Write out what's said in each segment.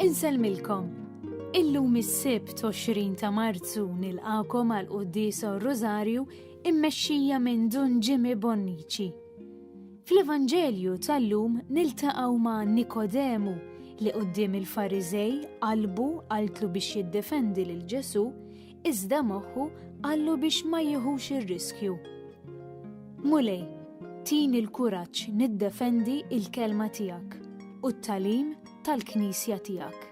Insellmilkom. Illum is-Sibt 20 ta' Marzu nilqakom għal quddiesa u Rożarju immexxija minn Dun Jimmy Bonnici. Fl-Evanġelju tal-lum niltaqgħu ma' Nikodemu li quddiem il-Fariżej qalbu qaltlu biex jiddefendi lil Ġesù iżda moħħu qallu biex ma jieħux ir-riskju. Mulej, tini l-kuraġġ niddefendi il-kelma tiegħek u t-tagħlim tal-Knisja tiegħek.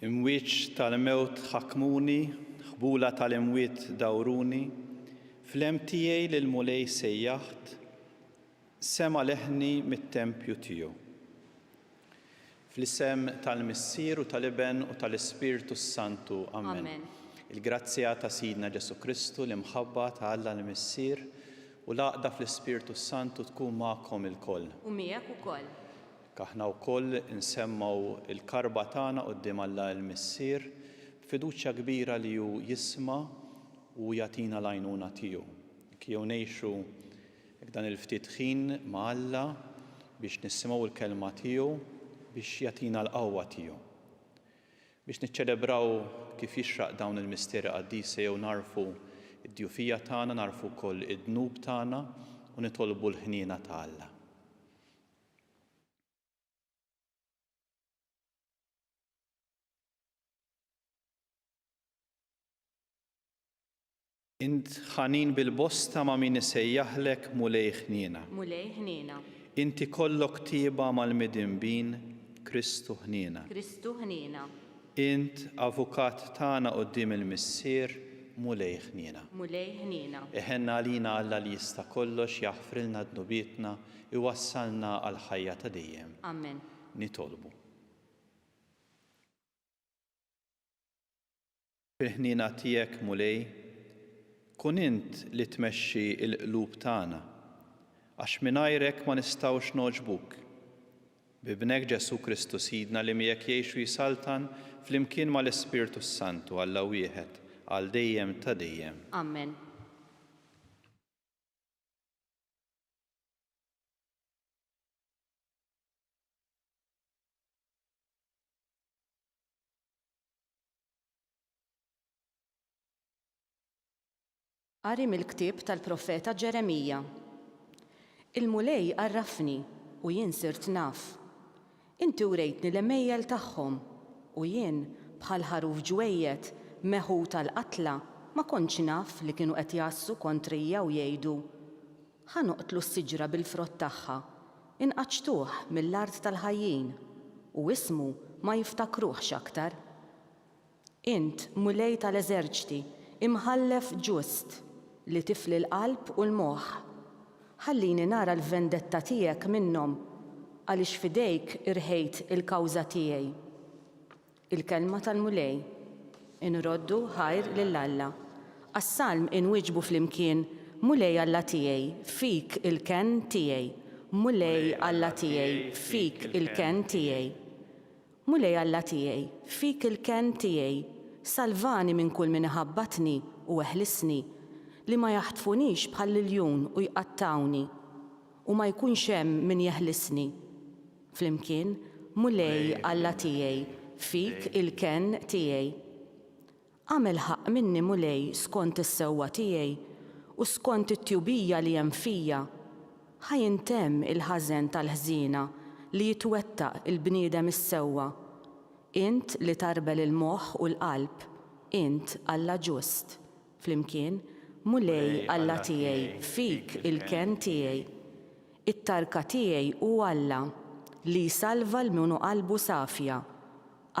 Imwieġ tal-mewt ħakmuni, ħbula tal-imwiet dawruni, fl-hemm tiegħi lill-Mulej sejjaħt, sema' leħni mit-tempju tiegħu. Fl-isem tal-Missier u tal-Iben u tal-Ispirtu s-Santu. Amen. Amen. Il-grazzja ta' Sidna Ġesù Kristu, l-imħabba ta' Alla l-Missier, u l-għaqda fl-Ispirtu s-Santu tkun magħkom ilkoll. U miegħek ukoll. Hekk aħna wkoll insemmgħu l-karba tagħna quddiem Alla l-Missier b'fiduċja kbira li hu jisma' u jagħtina l-għajnuna tiegħu. Hekk jew ngħixu hekk dan il-ftit ħin ma' Alla biex nisimgħu l-kelma tiegħu biex jagħtina l-qawwa tiegħu. Biex niċċelebraw kif jixraq dawn il-misteri qaddisa jew nagħrfu d-djufija tagħna, nagħrfu wkoll id-dnub tagħna u nitolbu l-ħniena ta' Alla. Int ħanin bil-bosta ma' min isejjaħlek Mulej ħniena. Mulej ħniena. Int ikollok tieba mal-midinbin, Kristu ħniena. Kristu ħniena. Int avukat tagħna quddiem il-Missier, Mulej ħniena. Mulej ħniena. Iħenn għalina Alla li jista' kollox, jaħfrilna dnubietna, iwassalna għall-ħajja ta' dejjem. Amen. Nitolbu. Fil-ħniena tiegħek, Mulej, kun int li tmexxi l-qlub tagħna, għax mingħajrek ma nistgħux nogħġbuk. B'Ibnek Ġesù Kristu Sidna li miegħek jgħix u jsaltan flimkien mal-Ispirtu s-Santu, Alla wieħed, għal dejjem ta' dejjem. Amen. Qari mill-ktieb tal-profeta Ġeremija. Il-Mulej għarrafni u jien sirt naf. Inti wrejtni l-għemejjel tagħhom, u jien, bħal ħaruf ġwejjed, meħud għall-qatla, ma kontx naf li kienu qed jgħassu kontrija u jgħidu, Ħa noqtlu s-siġra bil-frott tagħha, inqaċċtuh mill-art tal-ħajjin, u ismu ma jiftakruhx aktar. Int, Mulej tal-eżerċti, imħallef ġust, li tifli l-qalb u l-moħħ. Ħallini nara l-vendetta tiegħek minnhom, għaliex f'idejk irħejt il-kawża tiegħi. Il-kelma tal-Mulej. Inroddu ħajr lil Alla. Għas-salm inwieġbu flimkien, Mulej Alla tiegħi, fik il-kenn tiegħi. Mulej Alla tiegħi, fik il-kenn tiegħi. Mulej Alla tiegħi, fik il-kenn tiegħi, salvani minn kull min iħabbatni u eħlisni, li ma jaħtfunix bħall-iljun u jqattgħuni, u ma jkunx hemm min jeħlisni. Flimkien, Mulej Alla tiegħi, fik il-kenn tiegħi. Agħmel ħaqq minni, Mulej, skont is-sewwa tiegħi, u skont it-tjubija li hemm fija. Ħa jintemm il-ħażen tal-ħżiena li jitwettaq il-bniedem is-sewwa. Int li tgħarbel il-moħħ u l-qalb, int Alla ġust. Flimkien, Mulej Alla tiegħi, fik il-kenn tiegħi. It-tarka tiegħi hu Alla, li jsalva 'l min hu qalbu safja.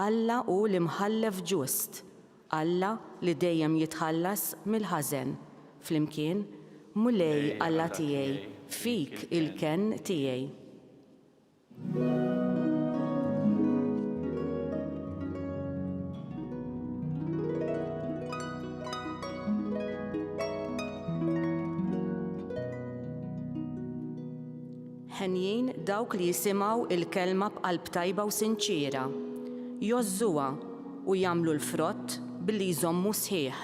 Alla hu l-Imħallef ġust, Alla li dejjem jitħallas mill-ħażen. Flimkien, Mulej Alla tiegħi, fik il-kenn tiegħi. Henjin dawk li jisimgħu l-kelma b'qalb tajba u sinċiera, jgħożżuha u jagħmlu l-frott billi jżommu sħiħ.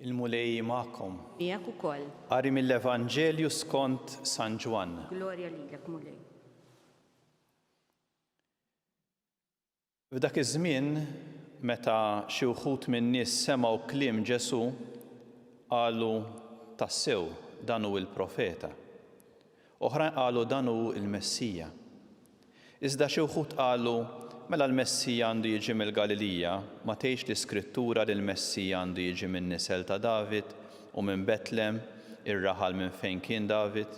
Il-Mulej magħkom. Miegħek ukoll. Qari mill-Evanġelju skont San Ġwann. Glorja lilek, Mulej. F'dak iż-żmien, meta xi wħud min-nies semgħu kliem Ġesù, qalu, Tassew, dan hu l-Profeta. Oħrajn qalu, Dan hu l-Messija. Iżda xi wħud qalu, Mela l-Messija għandu jiġi mill-Galilija? Ma tgħidx l-Iskrittura li l-Messija għandu jiġi min-nisel ta' David u minn Betlem, ir-raħal minn fejn kien David?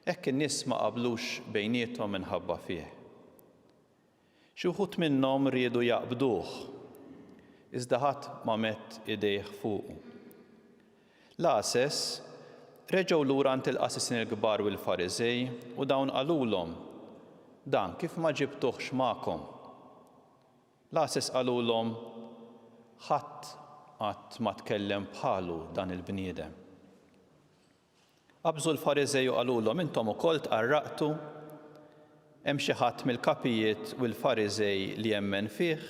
Hekk in-nies ma qablux bejniethom minħabba fih. Xi wħud minnhom riedu jaqbduh, iżda ħadd ma medd idejh fuqu. L-għases reġgħu lura għand il-qassisin il-kbar u l-Fariżej u dawn qalulhom, Dan kif ma ġibtuhx magħkom? L-għases qalulhom, Ħadd qatt ma tkellem bħalu dan il-bniedem. Qabżu l-Fariżej u qalulhom, Intom ukoll tqarraqtu? Hemm xi ħadd mill-kapijiet u l-Fariżej li jemmen fih?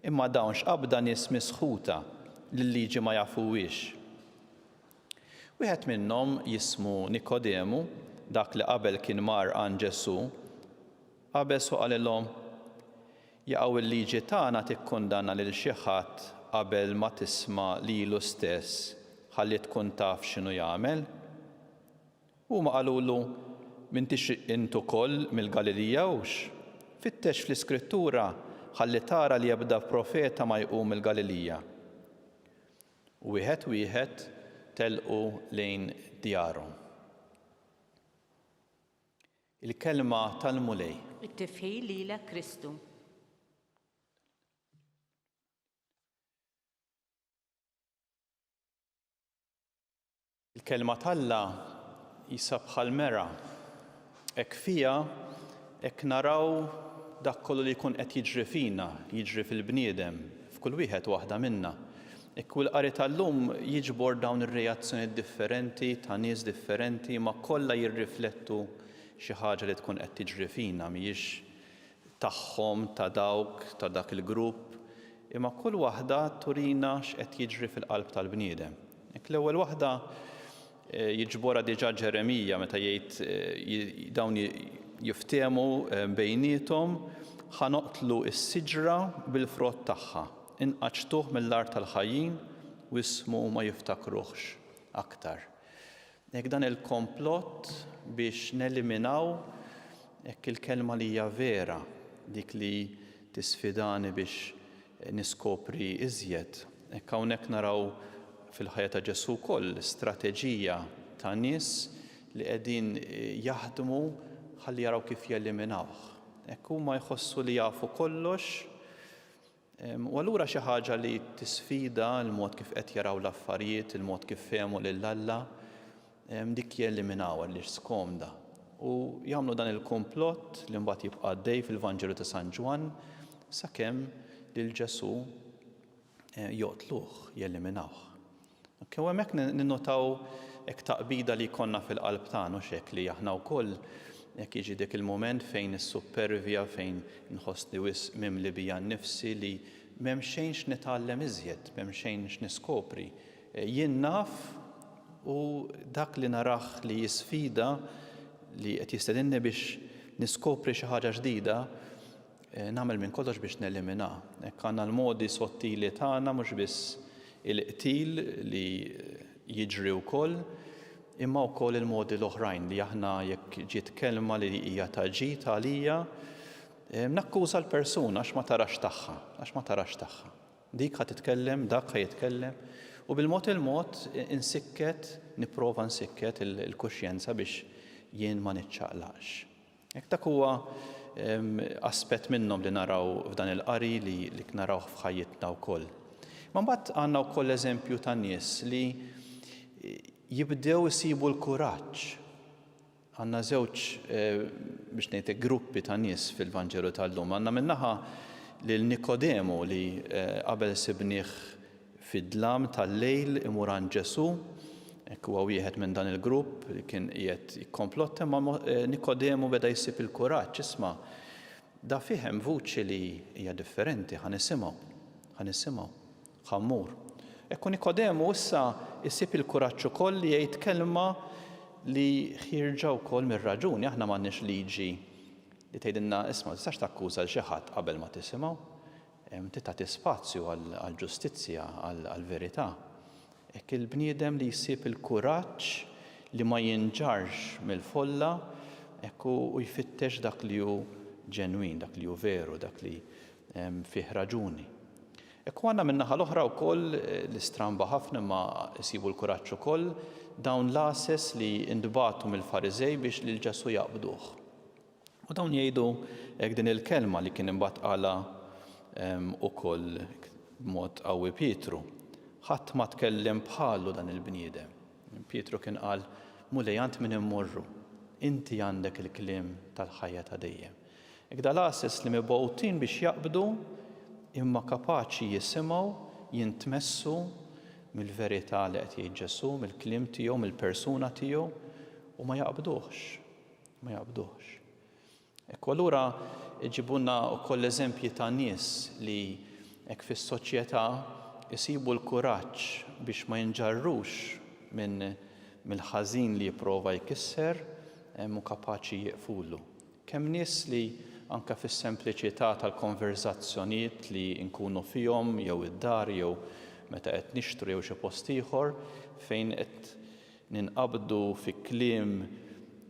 Imma dawn x'qabda nies misħuta li l-liġi ma jafuhiex? Wieħed minnhom, jismu Nikodemu, dak li qabel kien mar għand Ġesù, qabeż u qalilhom, Jaqaw il-liġi tagħna tikkundanna lil xi ħadd qabel ma tisma' lilu stess ħalli tkun taf x'inhu jagħmel? Huma qalulu, M'intix int ukoll mill-Galilija hux? Fittex fl-Iskrittura ħalli tara li ebda profeta ma jqum mill-Galilija. U wieħed wieħed telqu lejn djarhom. Il-Kelma tal-Mulej. It-tifħir lilek Kristu. Il-Kelma t'Alla qisha bħal mera. Hekk fiha, hekk naraw dak kollu li jkun qed jiġri fina, jiġri fil-bniedem, f'kull wieħed u waħda minna. Hekk u l-qari tal-lum jiġbor dawn ir-reazzjonijiet differenti ta' nies differenti imma kollha jirriflettu xi ħaġa li tkun qed tiġri fina, mhijiex tagħhom, ta' dawk, ta' dak il-grupp, imma kull waħda turina x'qed jiġri fil-qalb tal-bniedem. Hekk l-ewwel waħda jiġborha diġà Ġeremija meta jgħid dawn jiftehmu bejniethom, ħa noqtlu s-siġra bil-frott tagħha. Inqaċċtuh mill-art tal-ħajjin u ismu ma jiftakruhx aktar. Hekk dan il-komplott biex neliminaw hekk il-kelma li hija vera, dik li tisfidani biex niskopri iżjed. Hekk hawnhekk naraw fil-ħajja ta' Ġesù wkoll strateġija ta' nies li qegħdin jaħdmu ħalli jaraw kif jeliminawh. Hekk huma jħossu li jafu kollox U allura xi ħaġa li tisfida l-mod kif qed jaraw l-affarijiet, il-mod kif fehmu lil Alla, dik jeliminawha għaliex skomda. U jagħmlu dan il-kumplott li mbagħad jibqa' għaddej fil-Vanġelu ta' San Ġwann sakemm lil Ġesù joqtluh, jeliminawh. Ok, u hemmhekk ninnotaw hekk taqbida li jkollna fil-qalb tagħna, hux hekk li aħna wkoll hekk jiġi dik il-mument fejn is-suppervja, fejn nħossni wisq mimli bija nnifsi li m'hemm xejn x'nitgħallem iżjed, m'hemm xejn x'niskopri. Jien naf u dak li narah li jisfida li qed jistedinni biex niskopri xi ħaġa ġdida, Nagħmel minn kollox biex neliminha. Hekk għandna l-modi sottili tagħna mhux biss il-qtil li jiġri wkoll, imma wkoll il-modi l-oħrajn li aħna jekk ġiet kelma li hija ta' ġid għalija, nakkuża l-persuna għax ma tarax tagħha, għax ma tarax tagħha. Dik ħa titkellem, dak ħa jitkellem, u bil-mod il-mod insikket, nipprova nsikket il-kuxjenza biex jien ma niċċaqlaqx. Hekk dak huwa aspett minnhom li naraw f'dan il-qari li li narawh f'ħajjitna wkoll. Ma mbagħad għandna wkoll eżempju ta' nies li jibdew isibu l-kuraġġ. Għandna żewġ eh, biex ngħid hekk gruppi ta' nies fil-Vanġelu tal-lum. Għandna minn naħa lil Nikodemu li qabel sibnieh fid-dlam tal-lejl imur għand Ġesù, hekk huwa wieħed minn dan il-grupp li kien qiegħed jikkomplotta, imma Nikodemu beda jsib il-kuraġġ, isma' da fih hemm vuċi li hija differenti, ħa nisimgħu, ħa nisimgħu. Ħa mmur. Hekk u Nikodemu issa jsib il-kuraġġ ukoll li jgħid kelma li ħierġa wkoll mir-raġuni. Aħna m'għandniex liġi li tgħidilna isma' ma tistax takkuża 'l xi ħadd qabel ma tisimgħu. Inti tagħti spazju għall-ġustizzja, għall-verità. Hekk il-bniedem li jsib il-kuraġġ li ma jinġarrx mill-folla, hekk u jfittex dak li hu ġenwin, dak li hu veru, dak li fih raġuni. Hekk u għandna min-naħa l-oħra wkoll, li stramba ħafna imma jsibu l-kuraġġ ukoll, dawn l-għases li ntbagħtu mill-Fariżej biex lil Ġesù jaqbduh. U dawn jgħidu hekk din il-kelma li kien imbagħad qalha ukoll b'mod qawwi Pietru. Ħadd ma tkellem bħalu dan il-bniedem. Pietru kien qal, Mulej għand min immorru? Inti għandek il-kliem tal-ħajja ta' dejjem. Hekk dal-għases li mibgħutin biex jaqbdu imma kapaċi jisimgħu, jintmessu mill-verità li qed jgħid Ġesù, mill-kliem tiegħu, mill-persuna tiegħu u ma jaqbduhx. Ma jaqbduhx. Hekk u allura ġibulna wkoll eżempji ta' nies li hekk fis-soċjetà jsibu l-kuraġġ biex ma jinġarrux minn mill-ħażin li jipprova jkisser u kapaċi jieqfulu. Kemm nies li anke fis-sempliċità tal-konverżazzjonijiet li nkunu fihom jew id-dar jew meta qed nixtru jew xi post ieħor fejn qed ninqabdu fi kliem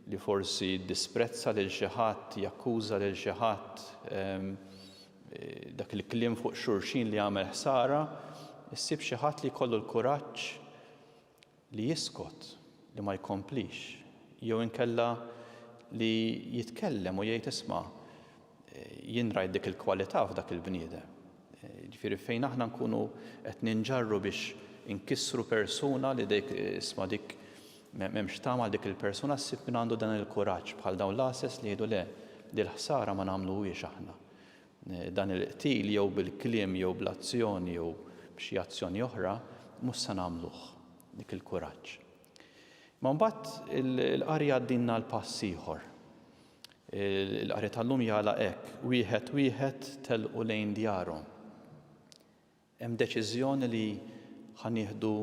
li forsi jiddisprezza lil xi ħadd, jakkuża lil xi ħadd, dak il-kliem fuq xulxin li jagħmel ħsara, issib xi ħadd li jkollu l-kuraġġ li jiskot, li ma jkomplix, jew inkella li jitkellem u jgħid isma' jien rajt dik il-kwalità f'dak il-bniedem. Jiġifieri fejn aħna nkunu qed ninġarru biex inkissru persuna li dik isma' dik m'hemmx tama għal dik il-persuna ssib min għandu dan il-kuraġġ bħal dawn l-għases li jgħidu le, dil-ħsara ma nagħmluhiex aħna. Dan il-qtil jew bil-kliem jew bl-azzjoni jew b'xi azzjoni oħra mhux se nagħmluh dik il-kuraġġ. Imma mbagħad il-qari jgħaddilna għal pass ieħor. Il-qari tal-lum jagħlaq hekk, wieħed wieħed telqu lejn djarhom. Hemm deċiżjoni li ħa nieħdu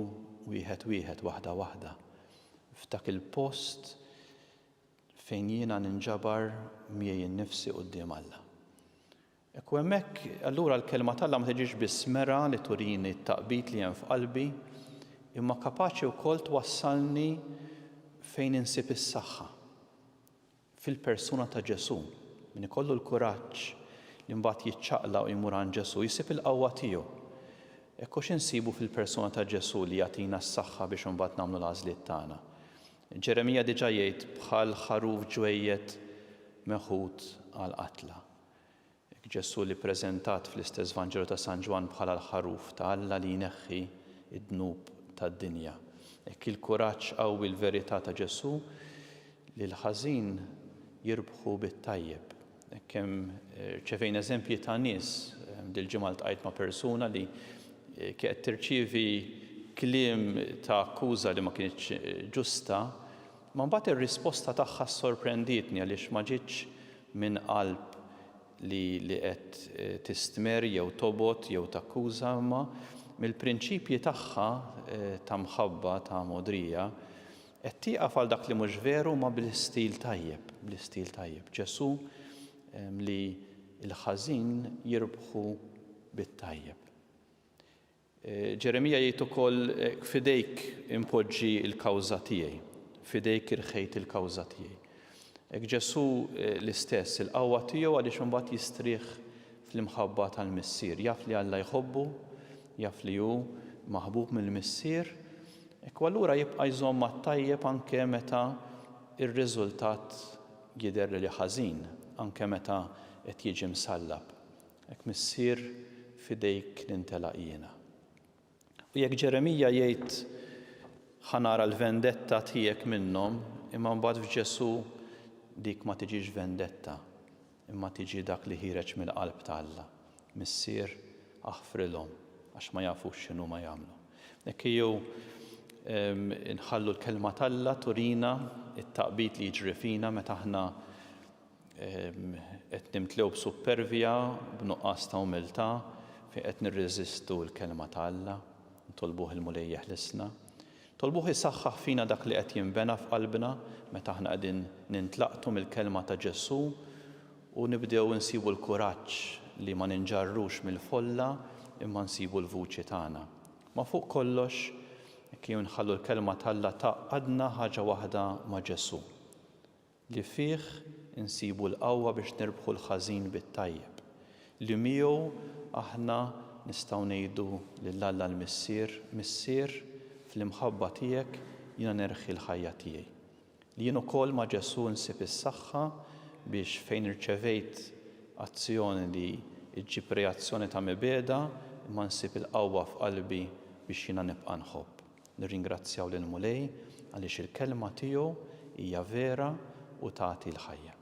wieħed wieħed, waħda waħda, f'dak il-post fejn jiena ninġabar miegħi nnifsi quddiem Alla. Hekk u hemmhekk, allura l-Kelma t'Alla ma tiġix biss mera li turini t-taqbid li hemm f'qalbi, imma kapaċi wkoll twassalni fejn insib is-saħħa. Fil-persuna ta' Ġesù. Min ikollu l-kuraġġ li mbagħad jiċċaqlaq u jmur għand Ġesù, jsib il-qawwa tiegħu. Hekk u x'insibu fil-persuna ta' Ġesù li jagħtina s-saħħa biex imbagħad nagħmlu l-għażliet tagħna. Ġeremija diġà jgħid bħal ħaruf ġwejjed meħud għall-qatla. Hekk Ġesù li ppreżentat fl-istess Vanġelu ta' San Ġwann bħala l-Ħaruf ta' Alla li jneħħi d-dnub tad-dinja. Hekk il-kuraġġ qawwi l-verità ta' Ġesù li l-ħażin jirbħu bit-tajjeb. Hekk hemm rċevejna eżempji ta' nies, dil-ġimgħa ltqajt ma' persuna li kienet qed tirċievi kliem ta' akkuża li ma kinitx ġusta, ma mbagħad ir-risposta tagħha ssorprendietni għaliex ma ġietx minn qalb li li qed tistmerr jew tobgħod jew takkuża imma mill-prinċipji tagħha ta' mħabba, ta' mogħdrija, qed tieqaf għal dak li mhux veru imma bl-istil tajjeb, bl-istil tajjeb. Ġesù li l-ħażin jirbħu bit-tajjeb. Ġeremija jgħid ukoll, F'idejk inpoġġi l-kawża tiegħi, f'idejk irħejt il-kawża tiegħi. Hekk Ġesù l-istess, il-qawwa tiegħu għaliex imbagħad jistrieħ fl-imħabba tal-Missier. Jaf li Alla jħobbu, jaf li hu maħbub mill-Missier, hekk u allura jibqa' jżomm mat-tajjeb anke meta r-riżultat jidher li ħażin, anke meta qed jiġi msallab. Hekk Missier f'idejk nintelaq jiena. U jekk Ġeremija jgħid ħa nara l-vendetta tiegħek minnhom, imma mbagħad f'Ġesù Dik ma tiġix vendetta, imma tiġi dak li ħiereġ mill-qalb ta' Alla, Missier, aħfrilhom, għax ma jafux x'inhuma jagħmlu. Hekk ejjew inħallu l-Kelma t'Alla turina t-taqbid li jiġri fina meta aħna qed nimtlew b'suppervja, b'nuqqas ta' umiltà, fejn qed nirreżistu l-Kelma ta' Alla. Nitolbuh il-Mulej jeħlisna. Nitolbuh isaħħaħ fina dak li qed jinbena f'qalbna meta aħna qegħdin nintlaqtu mill-Kelma ta' Ġesù u nibdew insibu l-kuraġġ li ma ninġarrux mill-folla imma nsibu l-vuċi tagħna. Ma fuq kollox, jekk jew nħallu l-Kelma t'Alla tgħaqqadna ħaġa waħda ma' Ġesù. Li fih insibu l-qawwa biex nirbħu l-ħażin bit-tajjeb, li miegħu aħna nistgħu ngħidu lil Alla l-Missier, Missier, fl-imħabba tiegħek jiena nerħi l-ħajja tiegħi. Li jien ukoll ma' Ġesù nsib is-saħħa biex fejn irċevejt azzjoni li ġġib reazzjoni ta' mibegħda, imma nsib il-qawwa f'qalbi biex jiena nibqa' nħobb. Nirringrazzjaw lill-Mulej għaliex il-Kelma tiegħu hija vera u tagħti l-ħajja.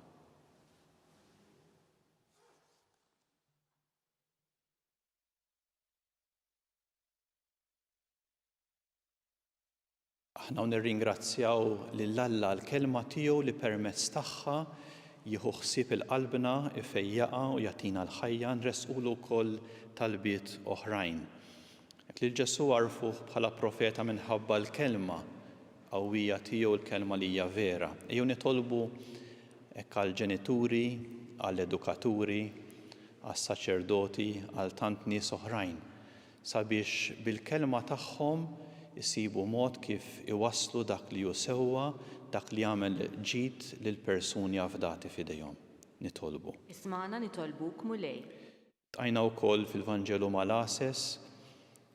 Aħna u nirringrazzjaw lil Alla għall-Kelma tiegħu li permezz tagħha jieħu ħsieb il-qalbna, ifejjaqha u jagħtina l-ħajja, nressqulu wkoll talbiet oħrajn. Hekk lil Ġesù għarfuh bħala profeta minħabba l-kelma qawwija tiegħu, l-kelma li hija vera. Ejjew nitolbu hekk għall-ġenituri, għall-edukaturi, għas-saċerdoti, għal tant nies oħrajn, sabiex bil-kelma tagħhom isibu mod kif iwasslu dak li hu sewwa, dak li jagħmel ġid lill-persuni afdati f'idejhom. Nitolbu. Ismagħna nitolbuk, Mulej. Ltqajna wkoll fil-Vanġelu mal-għases,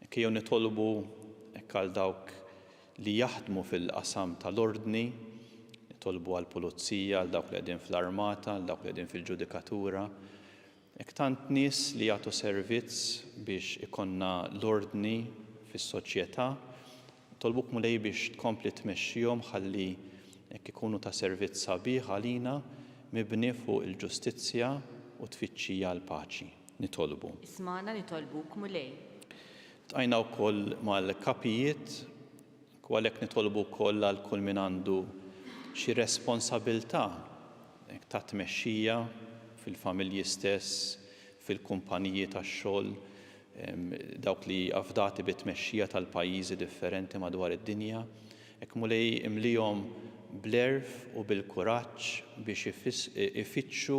hekk ejjew nitolbu hekk għal dawk li jaħdmu fil-qasam tal-ordni, nitolbu għall-pulizija, għal dawk li qegħdin fl-armata, għal dawk li qegħdin fil-ġudikatura. Hekk tant nies li jagħtu servizz biex ikollna l-ordni fis-soċjetà. Nitolbuk Mulej biex tkompli tmexxihom ħalli hekk ikunu ta' servizz sabiħ għalina, mibni fuq il-ġustizzja u tfittxija għall-paċi. Nitolbu. Ismagħna nitolbuk Mulej. Ltqajna wkoll mal-kapijiet u għalhekk nitolbu wkoll għal kull min għandu xi responsabilità ta' tmexxija fil-familji stess, fil-kumpaniji tax-xogħol, dawk li afdati bit-tmexxija tal-pajjiżi differenti madwar id-dinja. Hekk Mulej imlihom bl-għerf u bil-kuraġġ biex ifittxu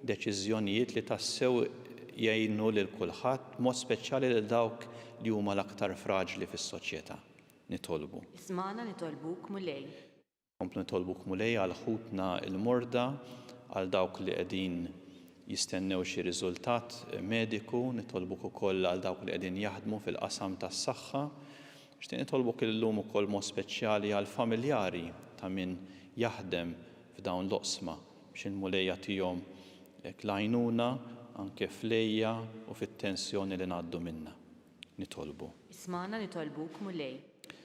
deċiżjonijiet li tassew jgħinu lil kulħadd, b'mod speċjali lil dawk li huma l-aktar fraġli fis-soċjetà. Nitolbu. Ismagħna nitolbuk Mulej. Nkomplu nitolbuk Mulej għal ħutna l-morda, għal dawk li qegħdin jistennew xi riżultat mediku, nitolbuk ukoll għal dawk li qegħdin jaħdmu fil-qasam tas-saħħa. Nixtieq nitolbok illum ukoll mod speċjali għall-familjari ta' min jaħdem f'dawn l-oqsma biex il-Mulej jagħtihom l-għajnuna anke fl-għejja u fit-tensjoni li ngħaddu minnha. Nitolbu. Ismagħna nitolbuk Mulej.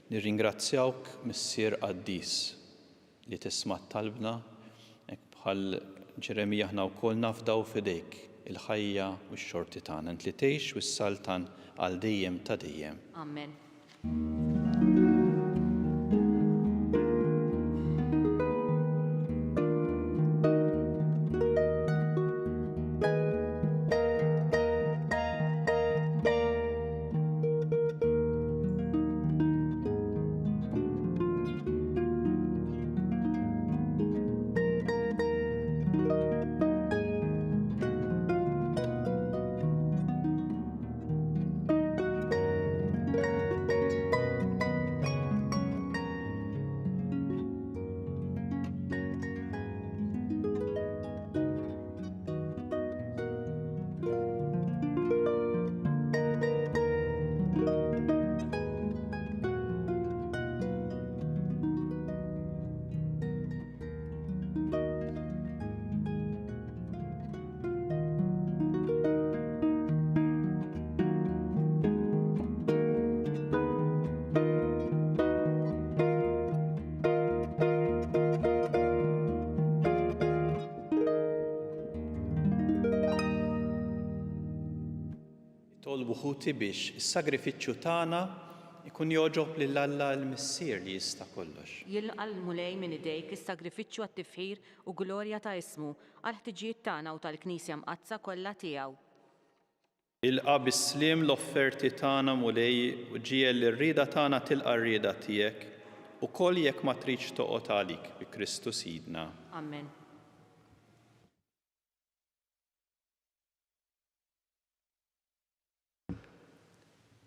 Nirringrazzjawk Missier Qaddis li tisma' talbna, hekk bħal Ġeremija aħna wkoll nafdaw f'idejk il-ħajja u x-xorti tagħna, int li tgħix u ssaltan għal dejjem ta' dejjem. Amen. ħuti biex is-sagrifiċċju tagħna jkun jogħġob lil Alla l-Missier li jista' kollox. Jilqa' l-Mulej minn idejk is-sagrifiċċju għat-tifħir u glorja ta' ismu, għall-ħtiġijiet tagħna u tal-Knisja Mqaddsa kollha tiegħu. Ilqa' bis-sliem l-offerti tagħna, Mulej, u ġiegħel li r-rieda tagħna tilqa' r-rieda tiegħek, ukoll jekk ma tridx toqgħod għalik, bi Kristu Sidna. Amen.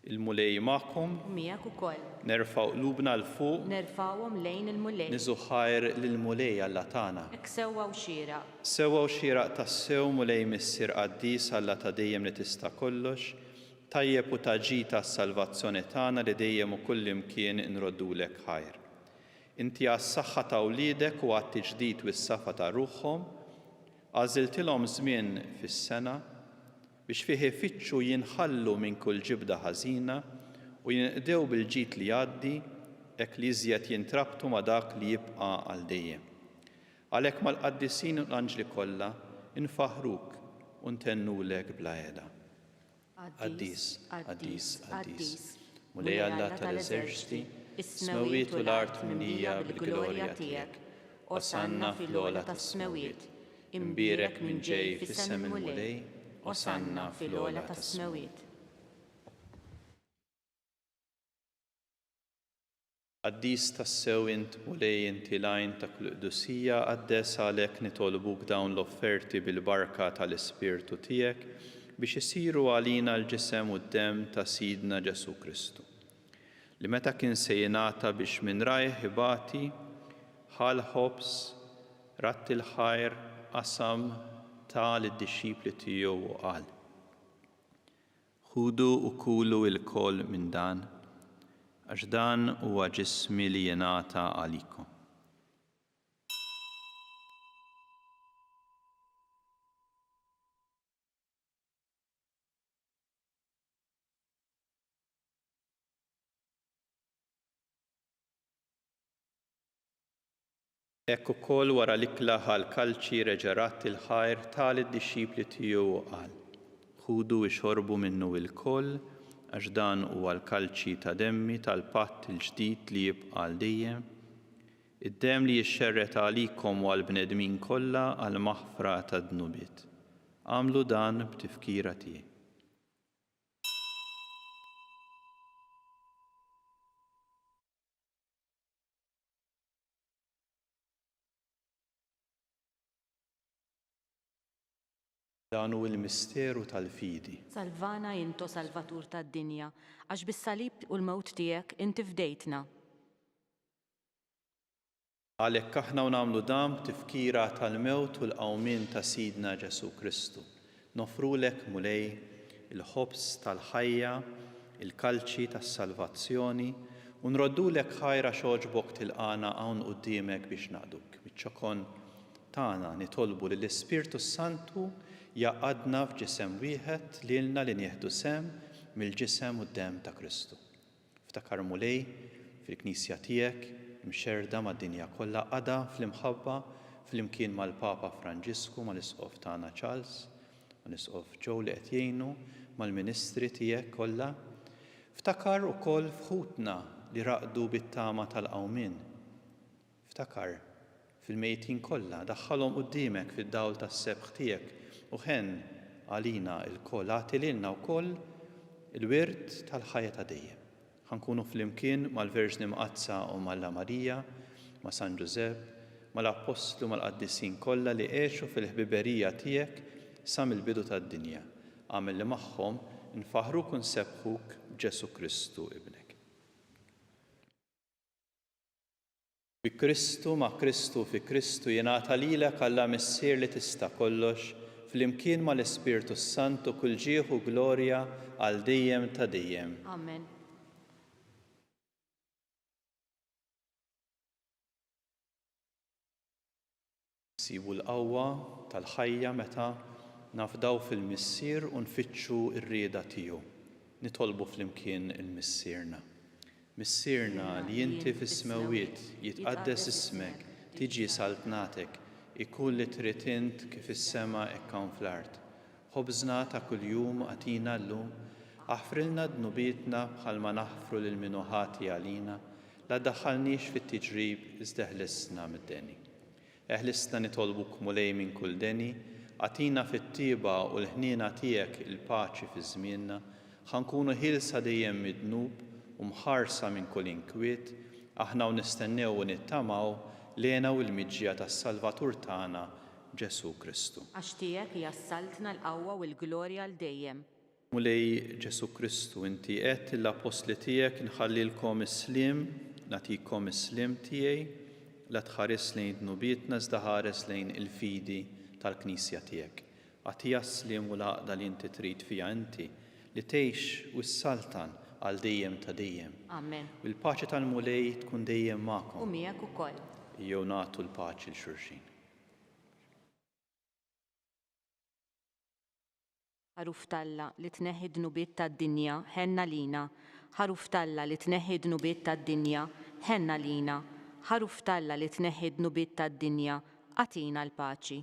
Il-Mulej magħkom. U miegħek ukoll. Nerfgħu qlubna 'l fuq. Nerfgħuhom lejn il-Mulej. Niżu ħajr lill-Mulej Alla tagħna. Hekk sewwa u xieraq. Sewwa u xieraq tassew, Mulej Missier qaddis, Alla ta' dejjem li tista' kollox, tajjeb u ta' ġid għas-salvazzjoni tagħna li dejjem u kullimkien inroddulek ħajr. Inti għas-saħħa ta' wliedek u għat-tiġdid u s-safa ta' ruħhom, għażiltilhom żmien fis-sena, biex fih ifittxu jinħallu minn kull ġibda ħażina u jinqdew bil-ġid li jgħaddi, hekk li iżjed jintrabtu ma' dak li jibqa' għal dejjem. Għalhekk mal-qaddisin u l-anġli kollha nfaħħruk u ntennulek bla heda. Qaddis, qaddis, qaddis, Mulej Alla tal-eżerċti, is-smewwiet u l-art mimlija bil-glorja tiegħek. Osanna fl-ogħla tas-smewwiet. Imbierek min ġej f'isem il-Mulej, Osanna fl-ogħla tas-smewwiet. Qaddis tassew int, Mulej, inti l-għajn ta' kull qdusija, qaddes għalhekk nitolbuk dawn l-offerti bil-barka tal-Ispirtu tiegħek biex isiru għalina l-ġisem u d-demm ta' Sidna Ġesù Kristu, li meta kien se jingħata biex minn rajh ibati, ħa l-ħobż, radd il-ħajr, qasam, ta lid-dixxipli tiegħu u qal, Ħudu u kulu ilkoll minn dan, għax dan huwa ġismi li jingħata għalikom. Hekk ukoll wara l-ikla ħa l-kalċi, reġa' radd il-ħajr, ta lid-dixxipli tiegħu u qal, Ħudu ixorbu minnu ilkoll, għax dan huwa l-kalċi ta' demmi tal-patt il-ġdid li jibqa' għal dejjem, id-demm li jixxerred għalikom u għall-bnedmin kollha għall-maħfra tad-dnubiet. Agħmlu dan b'tifkira tiegħi. Dan hu l-misteru tal-fidi. Salvana int, o Salvatur tad-dinja, għax bis-salib u l-mewt tiegħek inti fdejtna. Għalhekk aħna u nagħmlu dan b'tifkira tal-mewt u l-qawmien ta' Sidna Ġesù Kristu, Noffrulek, Mulej, il-ħobż tal-ħajja, il-kalċi tas-salvazzjoni, u nroddulek ħajr għax għoġbok tilqagħna hawn quddiemek biex naqduk. Miċ-ċokon tagħna nitolbu li l-Ispirtu s-Santu jgħaqqadna f'ġisem wieħed lilna li nieħdu sehem mill-ġisem u d-demm ta' Kristu. Ftakar Mulej fil-Knisja tiegħek imxerrda mad-dinja kollha għaqadha fl-imħabba flimkien mal-Papa Franġisku, mal-Isqof tagħna Charles, mal-Isqof Joe li qed jgħinu, mal-ministri tiegħek kollha. Ftakar ukoll f'ħutna li raqdu bit-tama tal-qawmien. Ftakar fil-mejtin kollha, daħħalhom quddiemek fid-dawl tas-sebħ tiegħek u ħenn għalina lkoll, agħti lilna wkoll il-wirt tal-ħajja ta' dejjem. Ħa nkunu flimkien mal-Verġni Mqaddsa Omm Alla Marija, ma' San Ġużepp, mal-Appostli u mal-qaddisin kollha li għexu fil-ħbiberija tiegħek sa mill-bidu tad-dinja. Agħmel li magħhom nfaħħruk u nsebbħuk b'Ġesù Kristu Ibnek. Bi Kristu, ma' Kristu u fi Kristu jingħata lilek Alla Missier li tista' kollox, flimkien mal-Ispirtu s-Santu kull ġieħ u glorja għal dejjem ta' dejjem. Amen. Nsibu l-qawwa tal-ħajja meta nafdaw fil-Missier u nfittxu r-rieda tiegħu. Nitolbu flimkien 'il Missierna. Missierna li inti fis-smewwiet, jitqaddes ismek, tiġi saltnatek, ikun li trid int kif fis-sema hekk hawn fl-art. Ħobżna ta' kuljum agħtina llum. Aħfrilna dnubietna bħalma naħfru lil min hu ħati għalina, la ddaħħalniex fit-tiġrib iżda eħlisna mid-deni. Eħlisna nitolbuk Mulej minn kull deni, agħtina fit-tjieba u l-ħniena tiegħek il-paċi fi żmienna, ħa nkunu ħielsa dejjem mid-dnub u mħarsa minn kull inkwiet, aħna u nistennew u nittamaw l-hena u l-miġja tas-Salvatur tagħna, Ġesù Kristu. Għax tiegħek hija s-saltna, l-qawwa u l-glorja għal dejjem. Mulej Ġesù Kristu, inti għedt lill-appostli tiegħek, Inħallilkom is-sliem, nagħtikom is-sliem tiegħi, la tħarisx lejn dnubietna iżda ħares lejn il-fidi tal-Knisja tiegħek. Agħtiha s-sliem u l-għaqda li inti trid fiha inti, li tgħix u ssaltan għal dejjem ta' dejjem. Amen. U l-paċi tal-Mulej tkun dejjem magħkom. U miegħek ukoll. Ejjew nagħtu l-paċi 'l xulxin. Ħaruf t'Alla li tneħħi d-dnubiet tad-dinja, ħenn għalina. Ħaruf t'Alla li tneħħi d-dnubiet tad-dinja, ħenn għalina. Ħaruf t'Alla li tneħħi d-dnubiet tad-dinja, agħtina l-paċi.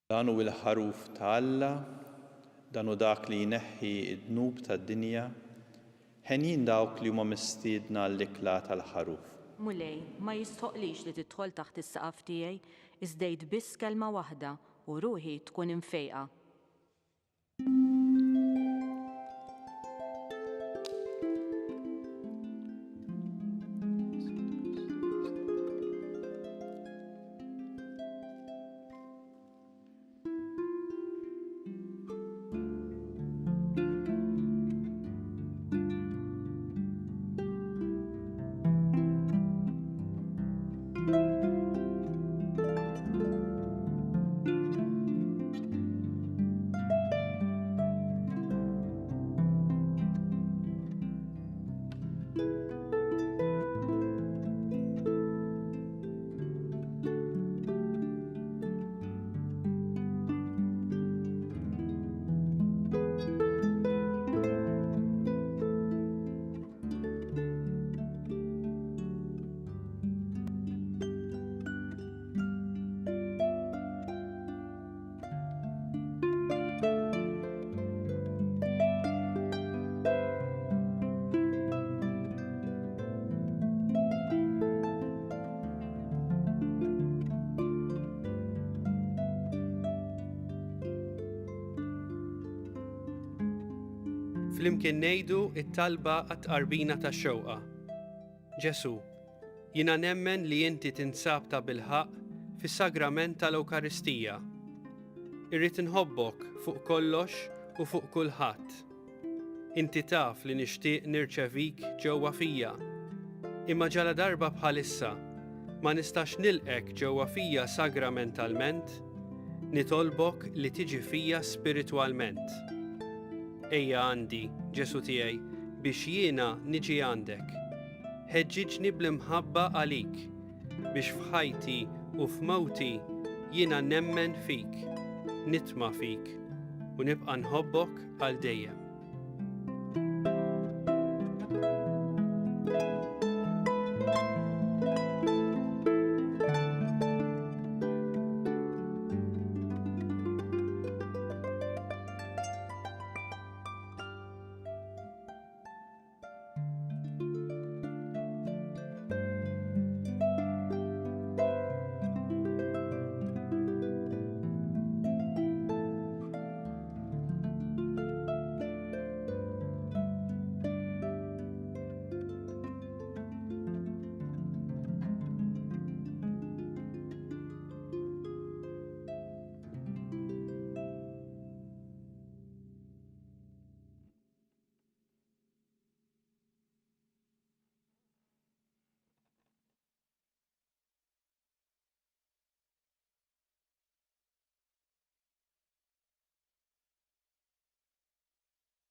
Dan hu l-Ħaruf ta' Alla, dan hu dak li jneħħi d-dnub tad-dinja. Henjin dawk li huma mistiedna għall-ikla tal-Ħaruf. Mulej, ma jistħoqqlix li tidħol taħt is-saqaf tiegħi, iżda għid biss kelma waħda, u ruħi tkun imfejqa. Flimkien ngħidu t-talba għat-tqarbina tax-xewqa. Ġesù, jiena nemmen li inti tinsab tabilħaqq fis-sagrament tal-Ewkaristija. Irrid inħobbok fuq kollox u fuq kulħadd. Inti taf li nixtieq nirċevik ġewwa fija. Imma ġaladarba bħalissa ma nistax nilqgħek ġewwa fija sagramentalment, nitolbok li tiġi fija spiritwalment. Ejja għandi, Ġesù tiegħi, biex jiena niġi għandek. Ħeġġiġni bl-imħabba għalik, biex f'ħajti u f'mewti jiena nemmen fik, nitma' fik, u nibqa' nħobbok għal dejjem.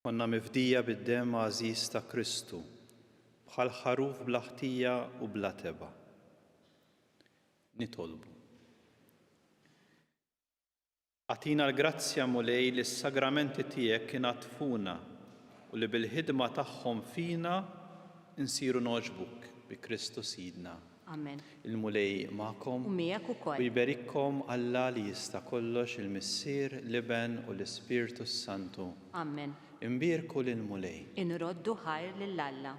Konna mifdija bid-demm għażiż ta' Kristu, bħal ħaruf bla ħtija u bla tebgħa. Nitolbu. Agħtina l-grazzja, Mulej, li s-sagramenti tiegħek inaddfuna. u li bil-ħidma tagħhom fina nsiru nogħġbuk bi Kristu Sidna. Amen. Il-Mulej magħkom. U miegħek ukoll. U jberikkom Alla li jista' kollox, il-Missier, l-Iben u l-Ispirtu s-Santu. Amen. Inbierku lill-Mulej. Inroddu ħajr lil Alla.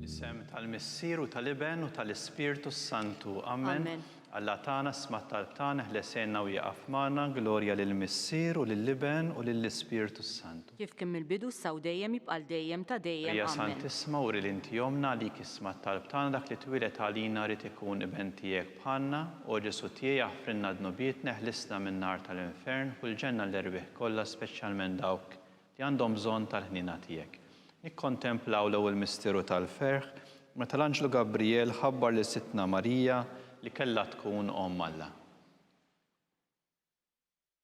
Fl-isem tal-Missier u tal-Iben u tal-Ispirtu s-Santu. Amen. Amen. Alla tagħna, isma' t-talb tagħna, eħlesenna u ieqaf magħna, glorja lill-Missier u lill-Iben u lill-Ispirtu s-Santu. Kif kien mill-bidu issa u dejjem jibqa' għal dejjem ta' dejjem. Marija Amen. Santissima, uri li inti ommna, għalik isma' t-talb tagħna, dak li twieled għalina ried ikun Iben tiegħek bħalna. O Ġesù tiegħi, aħfrilna dnubietna, eħlisna min-nar tal-infern, ħu l-ġenna l-erwieħ kollha, speċjalment dawk li għandhom bżonn tal-ħniena tiegħek. Nikkontemplaw l-ewwel misteru tal-ferħ, meta l-anġlu Gabrijel ħabbar lil Sidtna Marija li kellha tkun Omm Alla.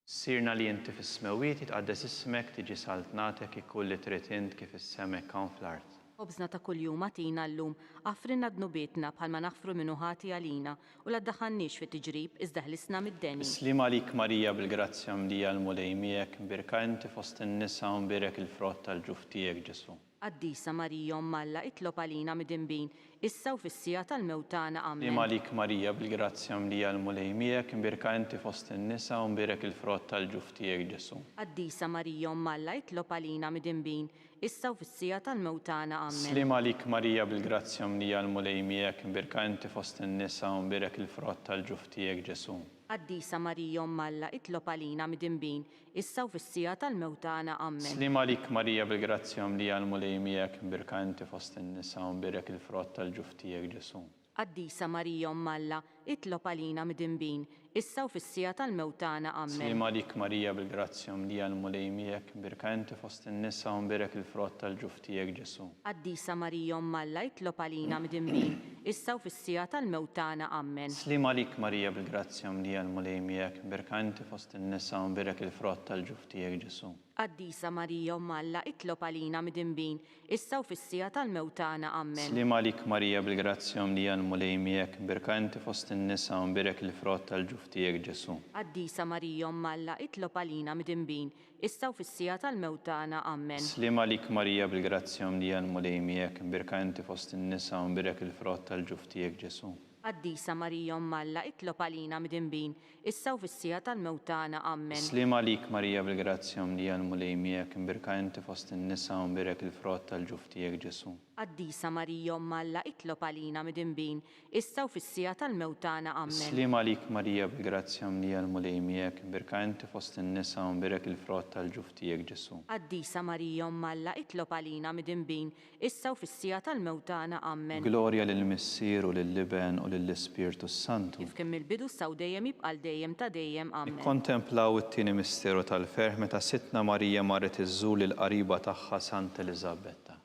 Missierna li inti fis-smewwiet, jitqaddes ismek, tiġi saltnatek, ikun li trid int kif fis-sema hekk hawn fl-art. Ħobżna ta' kuljum agħtina llum, aħfrilna dnubietna bħalma naħfru min hu ħati għalina, U la ddaħħalniex fi tiġrib, iżda ħlisna mid-deni. Is-sliem għalik Marija bil-grazzja mlija l-Mulej miegħek, mbierka inti fost in-nisa u mbierek il-frott tal-ġuf tiegħek Ġesù. Qaddisa Marija Omm Alla itlob għalina midinbin, issa u fis-siegħa tal-mewt tagħna. Ammen. Sliem għalik Marija bil-grazzja mlija l-Mulej miegħek, mbierka inti fost in-nisa u mbierek il-frott tal-ġuf tiegħek Ġesù. Qaddisa Marija Omm Alla itlob għalina midinbin, issa u fis-siegħa tal-mewt tagħna. Ammen. Sliem għalik Marija bil-grazzja mlija l-Mulej miegħek, imbierka inti fost in-nisa u mbierek il-frott tal-ġuf tiegħek Ġesù. Qaddisa Marija Omm Alla itlob għalina midinbin, issa u fis-siegħa tal-mewt tagħna. Ammen. Sliem għalik Marija bil-grazzja mlija l-Mulej miegħek, imbierka inti fost in-nisa u mbierek il-frott tal-ġuf tiegħek Ġesù. Qaddisa Marija Omm Alla, itlob għalina midinbin, issa u fis-siegħa tal-mewt tagħna. Ammen. Sliem għalik Marija bil-grazzja mlija l-Mulej miegħek, imbierka inti fost in-nisa u mbierek il-frott tal-ġuf tiegħek Ġesù. Qaddisa Marija Omm Alla, itlob għalina midinbin, issa u fis-siegħa tal-mewt tagħna. Ammen. Sliem għalik Marija bil-grazzja mlija l-Mulej miegħek, imbierka inti fost in-nisa u mbierek il-frott tal-ġuf tiegħek Ġesù. Qaddisa Marija Omm Alla, itlob għalina midinbin, issa u fis-siegħa tal-mewt tagħna. Ammen. Sliem għalik Marija bil-grazzja mlija l-Mulej miegħek, mbierka inti fost in-nisa u mbierek il-frott tal-ġuf tiegħek Ġesù. Qaddisa Marija Omm Alla, itlob għalina midinbin, issa u fis-siegħa tal-mewt tagħna. Ammen. Sliem għalik Marija bil-grazzja mlija l-Mulej miegħek, mbierka inti fost in-nisa u mbierek il-frott tal-ġuf tiegħek Ġesù. Qaddisa Marija Omm Alla, itlob għalina midinbin, issa u fis-siegħa tal-mewt tagħna. Ammen. Sliem għalik Marija bil-grazzja mlija l-Mulej miegħek, imbierka inti fost in-nisa u mbierek il-frott tal-ġuf tiegħek Ġesù. Qaddisa Marija Omm Alla, itlob għalina midinbin, issa u fis-siegħa tal-mewt tagħna. Ammen. Sliem għalik Marija bil-grazzja mlija l-Mulej miegħek, imbierka inti fost in-nisa u mbierek il-frott tal-ġuf tiegħek Ġesù. Qaddisa Marija Omm Alla, itlob għalina midinbin, issa u fis-siegħa tal-mewt tagħna. Ammen. Glorja lill-Missier u lill-Iben u lill-Ispirtu s-Santu. Kif kien mill-bidu issa u dejjem jibqa' għal dejjem ta' dejjem. Ammen. Nikkontemplaw it-tieni misteru tal-ferħ meta Sidtna Marija marret iżżur lill-qariba tagħha Santa Eliżabetta.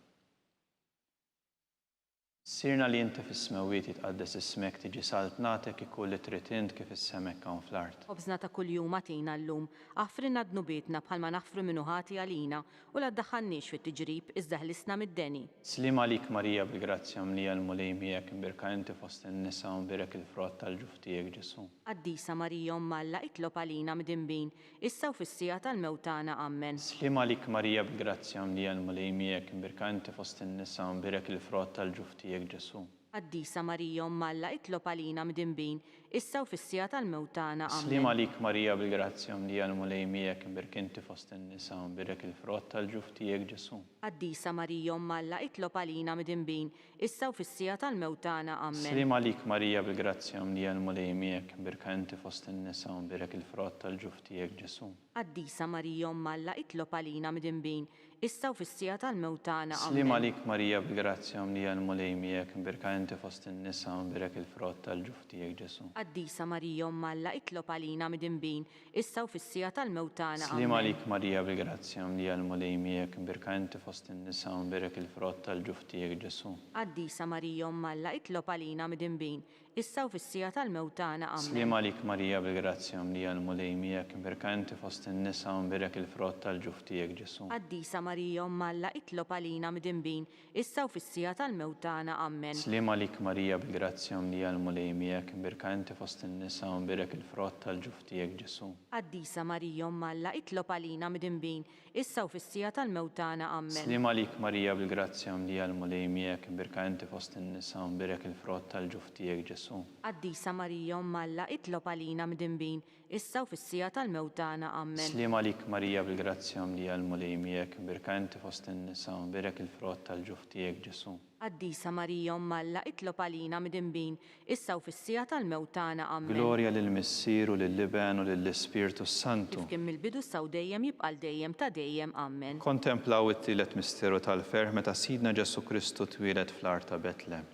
Missierna li inti fis-smewwiet jitqaddes ismek tiġi saltnatek ikun li trid int kif is-sema hekk hawn fl-art. Ħobżna ta' kuljum agħtina llum. Aħfrilna dnubietna bħalma naħfru min hu ħati għalina, u la ddaħħalniex fit-tiġrib, iżda ħlisna mid-deni. Sliem għalik Marija bil-grazzja mlija l-Mulej miegħek imbierka inti fost in-nisa u mbierek il-frott tal-ġuf tiegħek Ġesù. Qaddisa Marija Omm Alla itlob għalina mdinbin, issa u fis-siegħa tal-mewt tagħna. Ammen. Sliem għalik Marija bil-grazzja mlija l-Mulej miegħek imbierka inti fost in-nisa u mbierek il-frott tal-ġuf tiegħek Ġesù. Qaddisa Marija Omm Alla itlob għalina mdinbin, issa u fis-siegħa tal-mewt tagħna. Sliem Ammen. għalik Marija bil-grazzja mlija l-Mulej miegħek imbierk inti fost in-nisa u mbierek il-frott tal-ġuf tiegħek Ġesù. Qaddisa Marija Omm Alla itlob għalina mdinbin, issa u fis-siegħa tal-mewt tagħna. Ammen. Sliem għalik Marija bil-grazzja mlija l-Mulej miegħek, imbierka inti fost in-nisa u mbierek il-frott tal-ġuf tiegħek Ġesù. Qaddisa Marija Omm Alla itlob għalina mdinbin, issa u fis-siegħa tal-mewt tagħna. Sliem Ammen. għalik Marija bil-grazzja mlija l-Mulej miegħek, imbierka inti fost in-nisa u mbierek il-frott tal-ġuf tiegħek Ġesù. Qaddisa Marija Omm Alla itlob għalina mdinbin, issa u fis-siegħa tal-mewt tagħna. Sliem Ammen. għalik Marija bil-grazzja mlija l-Mulej miegħek, imbierka inti fost in-nisa u mbierek il-frott tal-ġuf tiegħek Ġesù. Qaddisa Marija Omm Alla itlob għalina mdinbin, issa u fis-siegħa tal-mewt tagħna. Sliem Ammen. għalik Marija bil-grazzja mlija l-Mulej miegħek, imbierka inti fost in-nisa u mbierek il-frott tal-ġuf tiegħek Ġesù. Qaddisa Marija Omm Alla itlob għalina mdinbin, issa u fis-siegħa tal-mewt tagħna. Ammen. Sliem għalik Marija bil-grazzja mlija l-Mulej miegħek, imbierka inti fost in-nisa u mbierek il-frott tal-ġuf tiegħek Ġesù. Qaddisa Marija Omm Alla itlob għalina mdinbin, issa u fis-siegħa tal-mewt tagħna. Ammen. Sliem għalik Marija bil-grazzja mlija l-Mulej miegħek, imbierka inti fost in-nisa u mbierek il-frott tal-ġuf tiegħek Ġesù. Qaddisa Marija Omm Alla itlob għalina mdinbin, issa u fis-siegħa tal-mewt tagħna. Ammen. Sliem għalik Marija bil-grazzja mlija l-Mulej miegħek, imbierka inti fost in-nisa u mbierek il-frott tal-ġuf tiegħek Ġesù. Qaddisa Marija Omm Alla itlob għalina mdinbin, issa u fis-siegħa tal-mewt tagħna. Ammen. Glorja lill-Missier u lill-Iben u lill-Ispirtu s-Santu. Kif kien mill-bidu issa u dejjem jibqa' għal dejjem ta' dejjem. Ammen. Ikkontemplaw it-tielet misteru tal-ferħ meta Sidna Ġesù Kristu twieled fl-għar ta' Betlem.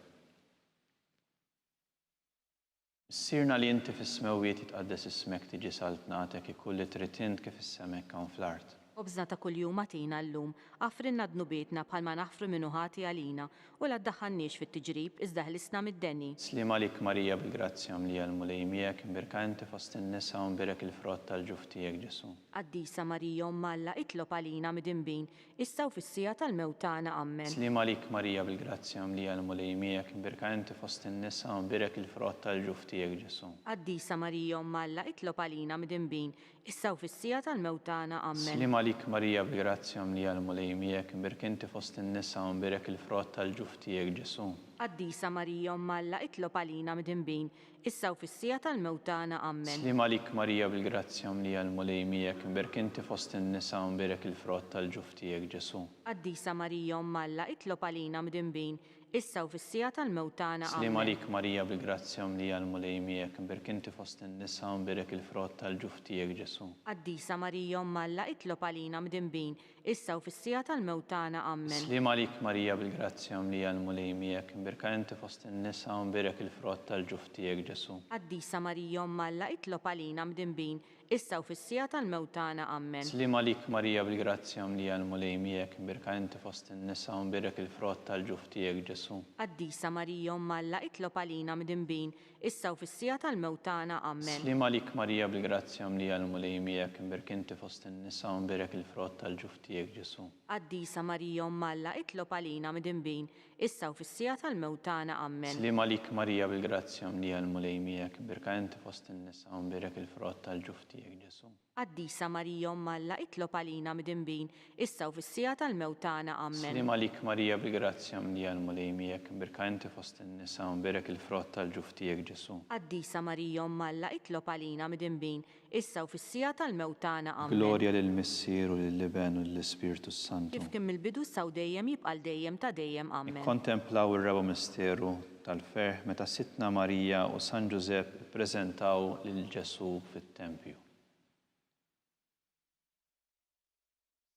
Missierna li inti fis-smewwiet jitqaddes ismek tiġi saltnatek ikun li trid int kif is-sema hekk hawn fl-art. Ħobżna ta' kuljum agħtina llum. Aħfrilna dnubietna bħalma naħfru min hu ħati għalina. U la ddaħħalniex fit-tiġrib, iżda ħlisna mid-deni. Sliem għalik Marija bil-grazzja mlija l-Mulej miegħek imbierka inti fost in-nisa u mbierek il-frott tal-ġuf tiegħek Ġesù. Qaddisa Marija Omm Alla itlob għalina midinbin, issa u fis-siegħa tal-mewt tagħna. Ammen. Sliem għalik Marija bil-grazzja mlija l-Mulej miegħek imbierka inti fost in-nisa u mbierek il-frott tal-ġuf tiegħek Ġesù. Qaddisa Marija Omm Alla itlob għalina midinbin, issa u fis-siegħa tal-mewt tagħna. Ammen. Sliem għalik Marija bil-grazzja mlija l-Mulej miegħek imbierka inti fost in-nisa u mbierek il-frott tal-ġuf tiegħek Ġesù. Qaddisa Marija Omm Alla itlob għalina midinbin, issa u fis-siegħa tal-mewt tagħna. Ammen. Sliem għalik Marija bil-grazzja mlija l-Mulej miegħek, imbierk inti fost in-nisa u mbierek il-frott tal-ġuf tiegħek Ġesù. Qaddisa Marija Omm Alla itlob għalina mdinbin, issa u fis-siegħa tal-mewt tagħna. Sliem Ammen. għalik Marija bil-grazzja mlija l-Mulej miegħek, imbierk inti fost in-nisa u mbierek il-frott tal-ġuf tiegħek Ġesù. Qaddisa Marija Omm Alla itlob għalina mdinbin, issa u fis-siegħa tal-mewt tagħna. Ammen. Sliem għalik Marija bil-grazzja mlija l-Mulej miegħek, imbierka inti fost in-nisa u mbierek il-frott tal-ġuf tiegħek Ġesù. Qaddisa Marija Omm Alla itlob għalina mdinbin, issa u fis-siegħa tal-mewt tagħna. Ammen. Sliem għalik Marija bil-grazzja mlija l-Mulej miegħek, imbierka inti fost in-nisa u mbierek il-frott tal-ġuf tiegħek Ġesù. Qaddisa Marija Omm Alla itlob għalina mdinbin, issa u fis-siegħa tal-mewt tagħna. Ammen. Sliem għalik Marija bil-grazzja mlija l-Mulej miegħek, imbierk inti fost in-nisa u mbierek il-frott tal-ġuf tiegħek Ġesù. Qaddisa Marija Omm Alla itlob għalina midinbin, issa u fis-siegħa tal-mewt tagħna. Ammen. Sliem għalik Marija bil-grazzja mlija l-Mulej miegħek, imbierka inti fost in-nisa u mbierek il-frott tal-ġuf tiegħek Ġesù. Qaddisa Marija Omm Alla itlob għalina midinbin, issa u fis-siegħa tal-mewt tagħna. Ammen. Sliem għalik Marija bil-grazzja mlija l-Mulej miegħek, imbierka inti fost in-nisa u mbierek il-frott tal-ġuf tiegħek Ġesù. Qaddisa Marija Omm Alla itlob għalina midinbin, issa u fis-siegħa tal-mewt tagħna. Ammen. Glorja lill-Missier u lill-Iben u lill-Ispirtu s-Santu. Kif kien mill-bidu issa u dejjem jibqa' għal dejjem ta' dejjem. Ammen. Nikkontemplaw ir-raba' misteru tal-ferħ meta Sidtna Marija u San Ġużepp ippreżentaw lil Ġesù fit-tempju.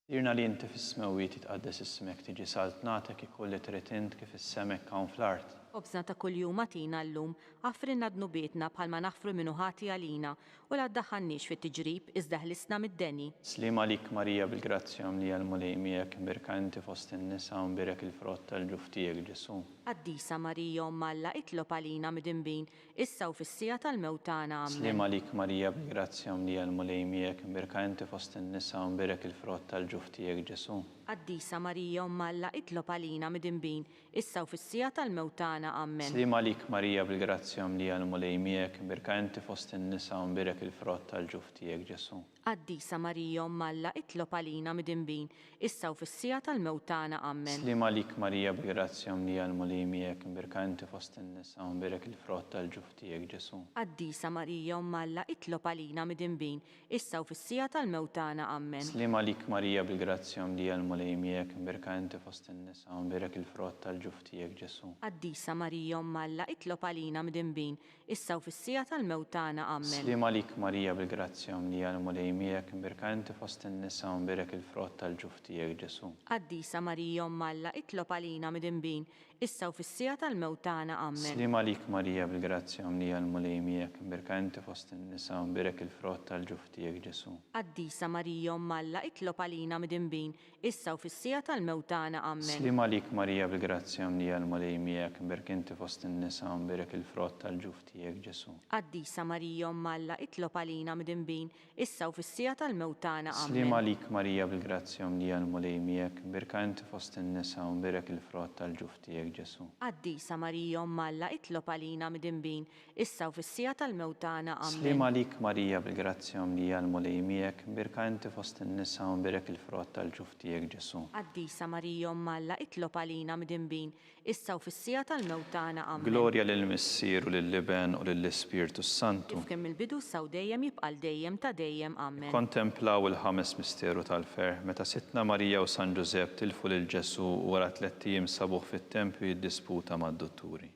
Missierna li inti fis-smewwiet jitqaddes ismek, tiġi saltnatek, ikun li trid int kif is-sema hekk hawn fl-art. Ħobżna ta' kuljum agħtina llum, aħfrilna dnubietna bħalma naħfru min hu ħati għalina, u la ddaħħalniex fit-tiġrib, iżda ħlisna mid-deni. Sliem għalik Marija bil-grazzja mlija l-Mulej miegħek, imbierka inti fost in-nisa u mbierek il-frott tal-ġuf tiegħek Ġesù. Qaddisa Marija Omm Alla itlob għalina midinbin, issa u fis-siegħa tal-mewt tagħna. Ammen. Sliem għalik Marija bil-grazzja mlija l-Mulej miegħek, imbierka inti fost in-nisa u mbierek il-frott tal-ġuf tiegħek Ġesù. Qaddisa Marija Omm Alla itlob għalina midinbin, issa u fis-siegħa tal-mewt tagħna. Ammen. Sliem għalik Marija bil-grazzja mlija l-Mulej miegħek, imbierka inti fost in-nisa u mbierek il-frott tal-ġuf tiegħek Ġesù. Qaddisa Marija Omm Alla itlob għalina midinbin, issa u fis-siegħa tal-mewt tagħna. Ammen. Sliem għalik Marija bil-grazzja mlija l-Mulej miegħek, imbierka inti fost in-nisa u mbierek il-frott tal-ġuf tiegħek Ġesù. Qaddisa Marija Omm Alla itlob għalina midinbin, issa u fis-siegħa tal-mewt tagħna. Ammen. Sliem għalik Marija bil-grazzja mlija l-Mulej miegħek, imbierka inti fost in-nisa u mbierek il-frott tal-ġuf tiegħek Ġesù. Qaddisa Marija Omm Alla itlob għalina midinbin, issa u fis-siegħa tal-mewt tagħna. Ammen. Sliem għalik Marija bil-grazzja mlija l-Mulej miegħek, imbierka inti fost in-nisa u mbierek il-frott tal-ġuf tiegħek Ġesù. Qaddisa Marija Omm Alla itlob għalina midinbin, issa u fis-siegħa tal-mewt tagħna. Ammen. Sliem għalik Marija bil-grazzja mlija l-Mulej miegħek, imbierka inti fost in-nisa u mbierek il-frott tal-ġuf tiegħek Ġesù. Qaddisa Marija Omm Alla itlob għalina midinbin, issa u fis-siegħa tal-mewt tagħna. Ammen. Sliem għalik Marija bil-grazzja mlija l-Mulej miegħek, imbierk inti fost in-nisa u mbierek il-frott tal-ġuf tiegħek Ġesù. Qaddisa Marija Omm Alla itlob għalina midinbin, issa u fis-siegħa tal-mewt tagħna. Sliem Ammen. għalik Marija bil-grazzja mlija l-Mulej miegħek, imbierka inti fost in-nisa u mbierek il-frott tal-ġuf tiegħek Ġesù. Qaddisa Marija Omm Alla itlob għalina midinbin, issa u fis-siegħa tal-mewt tagħna. Ammen. Sliem għalik Marija bil-grazzja mlija l-Mulej miegħek, imbierka inti fost in-nisa u mbierek il-frott tal-ġuf tiegħek Ġesù. Qaddisa Marija Omm Alla itlob għalina midinbin, issa u fis-siegħa tal-mewt tagħna. Ammen. Glorja lill-Missier u lill-Iben u lill-Ispirtu s-Santu. Kif kien mill-bidu issa u dejjem jibqa' għal dejjem ta' dejjem. Ammen. Ikkontemplaw il-ħames misteru tal-ferħ, meta Sidtna Marija u San Ġużepp tilfu lil Ġesù u wara tlett ijiem sabuh fit-tempju jiddisputa mad-dutturi.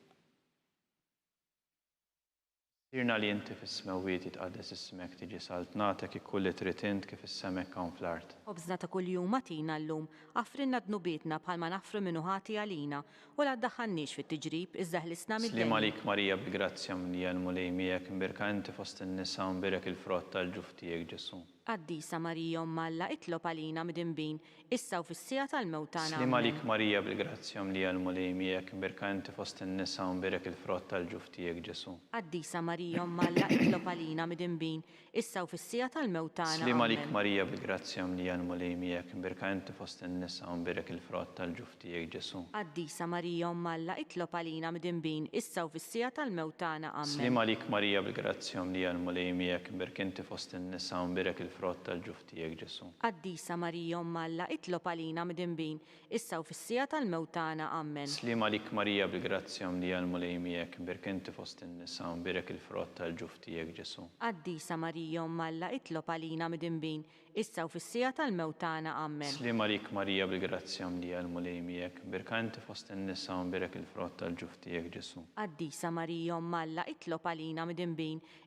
Missierna li inti fis-smewwiet jitqaddes ismek, tiġi saltnatek, ikun li trid int kif is-sema hekk hawn fl-art. Ħobżna ta' kuljum agħtina llum, aħfrilna dnubietna bħalma naħfru min hu ħati għalina, u la ddaħħalniex fit-tiġrib, iżda ħlisna Sliem mid-deni. għalik Marija bil-grazzja mimlija l-Mulej miegħek, imbierka inti fost in-nisa u mbierek il-frott tal-ġuf tiegħek Ġesù. Qaddisa Marija Omm Alla itlob għalina midinbin, issa u fis-siegħa tal-mewt tagħna. Sliem Ammen. għalik Marija bil-grazzja mlija l-Mulej miegħek, imbierka inti fost in-nisa u mbierek il-frott tal-ġuf tiegħek Ġesù. Qaddisa Marija Omm Alla itlob għalina midinbin, issa u fis-siegħa tal-mewt tagħna. Sliem għalik Ammen. Marija bil-grazzja mlija l-Mulej miegħek, imbierka inti fost in-nisa u mbierek il-frott tal-ġuf tiegħek Ġesù. Qaddisa Marija Omm Alla itlob għalina midinbin, issa u fis-siegħa tal-mewt tagħna. Ammen. Sliem għalik Marija bil-grazzja mlija l-Mulej miegħek, imbierk inti fost in-nisa u mbierek il-frott tal-ġuf tiegħek Ġesù. Qaddisa Marija Omm Alla itlob għalina midinbin, issa u fis-siegħa tal-mewt tagħna. Ammen. Sliem għalik Marija bil-grazzja mlija l-Mulej miegħek, imbierk inti fost in-nisa u mbierek il-frott tal-ġuf tiegħek Ġesù. Qaddisa Marija Omm Alla itlob għalina midinbin, issa u fis-siegħa tal-mewt tagħna. Ammen. Sliem għalik Marija bil-grazzja mlija l-Mulej miegħek, imbierka inti fost in-nisa u mbierek il-frott tal-ġuf tiegħek Ġesù. Qaddisa Marija Omm Alla itlob għalina midinbin,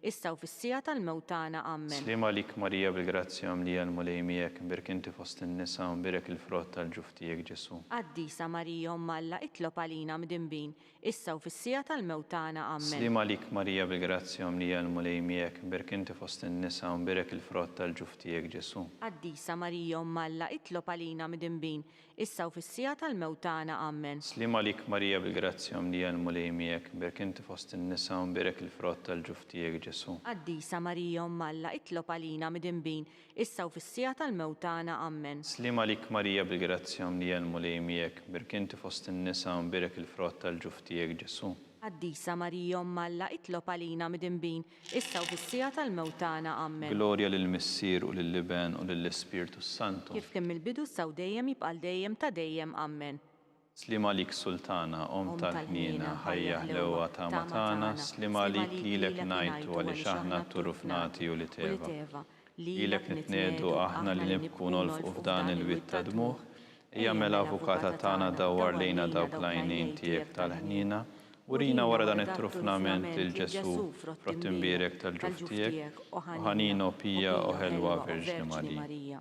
issa u fis-siegħa tal-mewt tagħna. Ammen. Sliem għalik Marija bil-grazzja mlija l-Mulej miegħek, imbierk inti fost in-nisa u mbierek il-frott tal-ġuf tiegħek Ġesù. Qaddisa Marija Omm Alla itlob għalina midinbin, issa u fis-siegħa tal-mewt tagħna. Ammen. Sliem għalik Marija bil-grazzja mlija l-Mulej miegħek, imbierk inti fost in-nisa u mbierek il-frott tal-ġuf tiegħek Ġesù. Qaddisa Marija Omm Alla itlob għalina midinbin, issa u fis-siegħa tal-mewt tagħna. Ammen. Sliem għalik Marija bil-grazzja mlija l-Mulej miegħek, imbierk inti fost in-nisa u mbierek il-frott tal-ġuf tiegħek Ġesù. Qaddisa Marija Omm Alla itlob għalina midinbin, issa u fis-siegħa tal-mewt tagħna. Ammen. Sliem għalik Marija bil-grazzja mlija l-Mulej miegħek, imbierk inti fost in-nisa u mbierek il-frott tal-ġuf tiegħek Ġesù. Qaddisa Marija Omm Alla itlob għalina midinbin, issa u fis-siegħa tal-mewt tagħna. Ammen. Glorja lill-Missier u lill-Iben u lill-Ispirtu s-Santu. Kif kien mill-bidu issa u dejjem jibqa' għal dejjem ta' dejjem. Ammen. Sliem għalik Sultana, Omm tal-ħniena, ħajja, ħlewwa, tama tagħna, sliem għalik lilek ngħajtu għaliex aħna t-turufnati ulied Eva. Lilek nitniegħdu aħna li nibku nolfqu f'dan il-wied ta' dmugħ, ejja mela Avukata tagħna dawwar lejna dawk l-għajnejn tiegħek tal-ħniena, urina wara dan it-trufnament lil Ġesù, frott imbierek tal-ġuf tiegħek, o ħanina, o pija, o ħelwa Verġni Marija.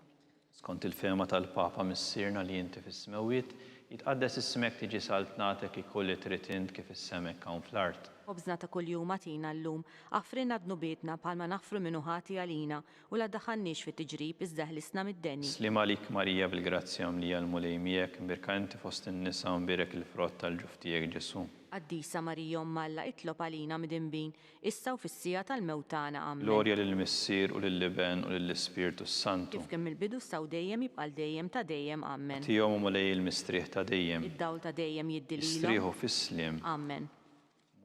Skont il-fehma tal-Papa Missierna li inti fis-smewwiet, jitqaddes ismek tiġi saltnatek ikun li trid int kif is-sema hekk hawn fl-art. Ħobżna ta' kuljum agħtina llum. Aħfrilna dnubietna bħalma naħfru min hu ħati għalina, u la ddaħħalniex fit-tiġrib iżda eħlisna mid-deni. Sliem għalik Marija bil-grazzja mlija l-Mulej miegħek, imbierka inti fost in-nisa u mbierek il-frott tal-ġuf tiegħek Ġesù. Qaddisa Marija Omm Alla itlob għalina midinbin, issa u fis-siegħa tal-mewt tagħna. Ammen. Glorja lill-Missier u lill-Iben u lill-Ispirtu s-Santu. Kif kien mill-bidu issa u dejjem jibqa' għal dejjem ta' dejjem. Ammen. Agħtihom, o Mulej, il-mistrieħ ta' dejjem. Id-dawl ta' dejjem jiddi lilhom. Jistrieħu fis-sliem. Ammen.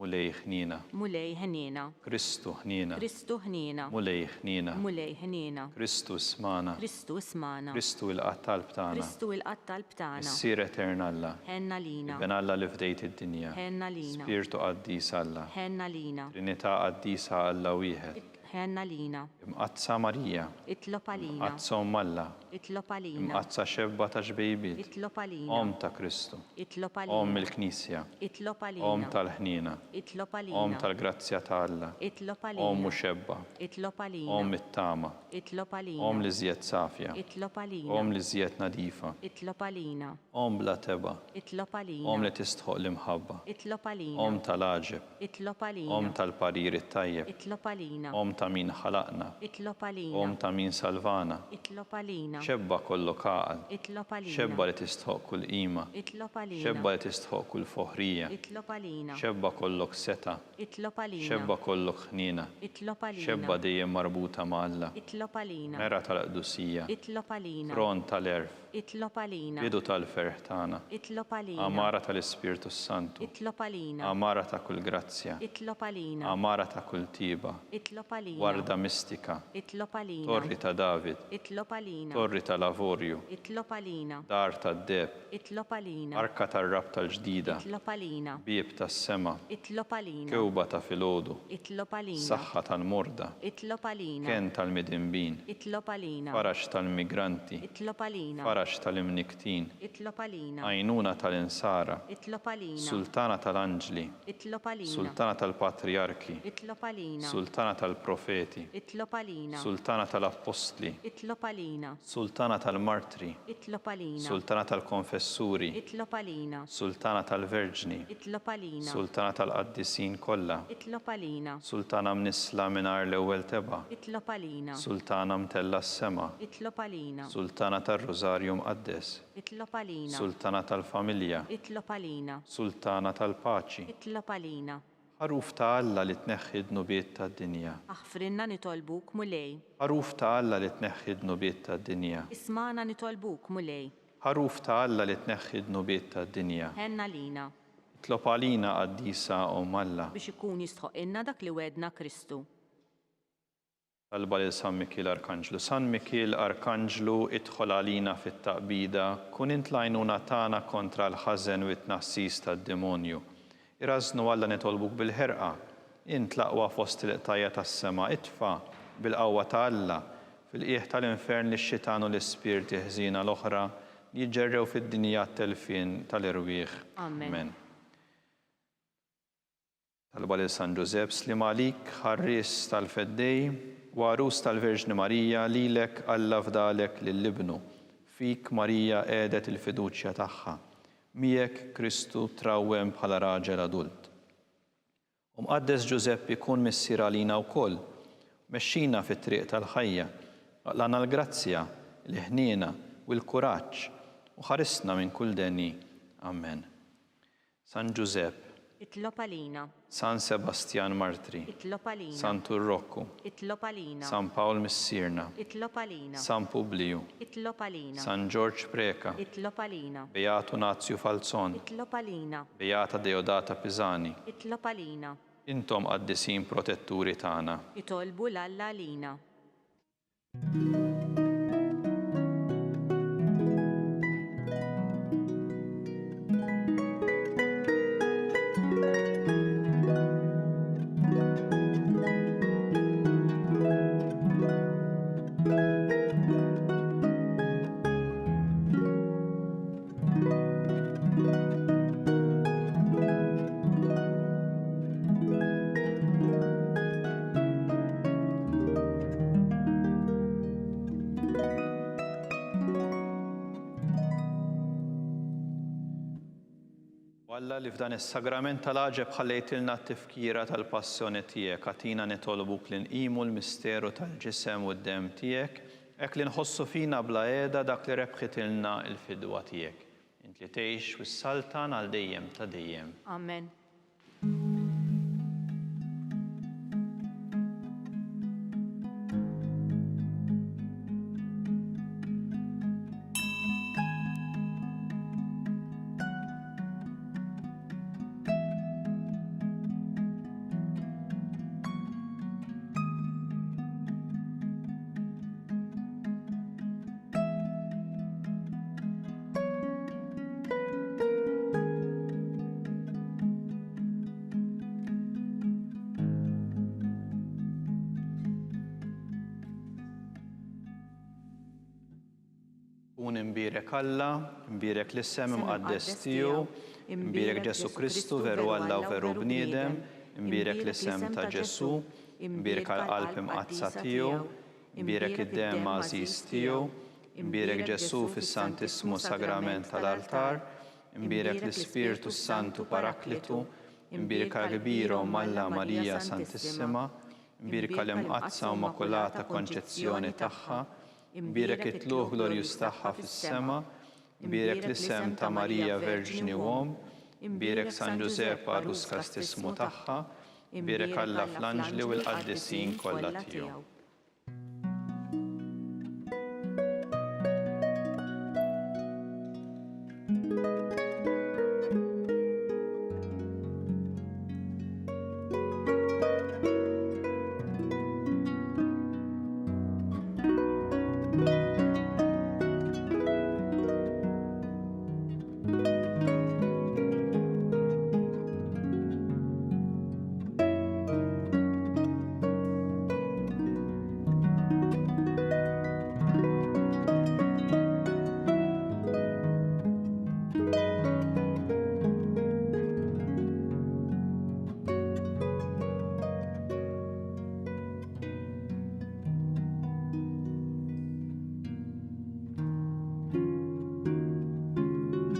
Mulej ħniena. Mulej ħniena. Kristu ħniena. Kristu ħniena. Mulej ħniena. Mulej ħniena. Kristu ismagħna. Kristu ismagħna. Kristu ilqa' t-talb tagħna. Kristu ilqa' t-talb tagħna. Missier etern Alla. Ħenn għalina. Iben Alla li fdejt id-dinja. Ħenn għalina. Spirtu qaddis Alla. Ħenn għalina. Trinità qaddisa Alla wieħed. Ħenn għalina. Imqaddsa Marija. Itlob għalina. Imqaddsa Omm Alla. Itlob għalina. Imqaddsa xebba ta' xbejbiet. Itlob għalina. Omm ta' Kristu. Itlob għalina. Omm il-Knisja. Itlob għalina. Omm tal-ħniena. Itlob għalina. Omm tal-grazzja ta' Alla. Itlob għalina. Omm u xebba. Itlob għalina. Omm it-tama. Itlob għalina. Omm l-iżjed safja. Itlob għalina. Omm l-iżjed nadifa. Itlob għalina. Omm bla tebgħa. Itlob għalina. Omm li tistħoqq l-imħabba. Itlob għalina. Omm tal-għaġeb. Itlob għalina. Omm tal-parir it-tajjeb. Itlob għalina. Omm ta' min ħalaqna. Itlob għalina. Omm ta' min salvana. Itlob għalina. Xebba kollok għaqal. Itlob għalina. Xebba li tistħoqq kull qima. Itlob għalina. Xebba li tistħoqq kull foħrija. Itlob għalina. Xebba kollok setgħa. Itlob għalina. Xebba kollok ħniena. Itlob għalina. Xebba dejjem marbuta ma' Alla. Itlob għalina. Mera tal-qdusija. Itlob għalina. Tron tal-għerf. Itlob għalina. Bidu tal-ferħ tagħna. Itlob għalina. Għamara tal-Ispirtu s-Santu. Itlob għalina. Għamara ta' kull grazzja. Itlob għalina. Għamara ta' kull tjieba. Itlob għalina. Warda mistika. Itlob għalina. Torri ta' David. Itlob għalina. Torri tal-avorju. Itlob għalina. Dar tad-deheb. Itlob għalina. Arka tar-Rabta l-Ġdida. Itlob għalina. Bieb tas-sema. Itlob għalina. Kewba ta' filgħodu. Itlob għalina. Saħħa tal-morda. Itlob għalina. Kenn tal-midinbin. Itlob għalina. Faraġ tal-migranti. Itlob għalina. Faraġ tal-imnikktin. Itlob għalina. Għajnuna tal-insara. Itlob għalina. Sultana tal-anġli. Itlob għalina. Sultana tal-patrijarki. Itlob għalina. Sultana tal-profeti. Itlob għalina. Sultana tal-appostli. Itlob għalina. Sultana tal-martri. Itlob għalina. Sultana tal-konfessuri. Itlob għalina. Sultana tal-verġni. Itlob għalina. Sultana tal-qaddisin kollha. Itlob għalina. Sultana mnissla mingħajr l-ewwel tebgħa. Itlob għalina. Sultana mtellgħa s-sema. Itlob għalina. Sultana tar-Rużarju Mqaddes. Itlob għalina. Sultana tal-familja. Itlob għalina. Sultana tal-paċi. Itlob għalina. Ħaruf ta' Alla li tneħħi d-dnubiet tad-dinja. Aħfrilna nitolbuk, Mulej. Ħaruf ta' Alla li tneħħi d-dnubiet tad-dinja. Ismagħna nitolbuk, Mulej. Ħaruf ta' Alla li tneħħi d-dnubiet tad-dinja. Ħenn għalina. Itlob għalina, Qaddisa Omm Alla. Biex ikun jistħoqqilna dak li wegħdna Kristu. Talba lil San Mikiel Arkanġlu. San Mikiel Arkanġlu, idħol għalina fit-taqbida, kun int l-għajnuna tagħna kontra l-ħażen u t-tnassis tad-demonju. Irażżnu Alla nitolbuk bil-ħerqa. Int l-aqwa fost il-qtajja' tas-sema, itfa', bil-qawwa ta' Alla, fil-qiegħ tal-infern lix-xitan u l-ispirti ħżiena l-oħra li jiġġerrew fid-dinja għat-telfien tal-erwieħ. Amen. Talba lil San Ġużepp, Sliem għalik, ħarries tal-Feddej, u għarus tal-Verġni Marija, lilek Alla fdalek lil Ibnu. Fik Marija qiegħdet il-fiduċja tagħha. Miegħek Kristu trawwem bħala raġel adult. O Mqaddes Ġużeppi kun missier għalina wkoll. Mexxina fit-triq tal-ħajja. Aqlagħna l-grazzja, il-ħniena, u l-kuraġġ, u ħarisna minn kull deni. Amen. San Ġużepp. Itlob għalina. San Sebastjan Martri. Itlob għalina. Santu Rokku. Itlob għalina. San Pawl Missierna. Itlob għalina. San Publiju. Itlob għalina. San Ġorġ Preca. Itlob għalina. Beatu Nazju Falzon. Itlob għalina. Beata Deodata Pisani. Itlob għalina. Intom qaddisin protetturi tagħna. Itolbu 'l Alla għalina. Alla li f'dan is-sagrament tal-għaġeb ħallejtilna t-tifkira tal-passjoni tiegħek, agħtina nitolbuk li nqimu l-misteru tal-ġisem u d-demm tiegħek, hekk li nħossu fina bla heda dak li rebħitilna l-fidwa tiegħek. Int li tgħix u ssaltan għal dejjem ta' dejjem. Amen. Kun imbierek Alla, imbierek l-isem imqaddes tiegħu, imbierek Ġesù Kristu, veru Alla u veru bniedem, imbierek l-isem ta' Ġesù, imbierka l-qalb imqaddsa tiegħu, imbierek id-demm għażiż tiegħu, imbierek Ġesù fis-Santissmu Sagrament tal-altar, imbierek l-Ispirtu s-Santu Paraklitu, imbierka l-kbira Omm Alla Marija Santissima, imbierka l-Imqaddsa u Immakulata Konċezzjoni tagħha, imbierek it-tlugħ glorjuż tagħha fis-sema, imbierek l-isem ta' Marija Verġni u Omm, imbierek San Ġużepp għarus kastissmu tagħha, imbierek Alla fl-anġli u l-qaddisin kollha tiegħu.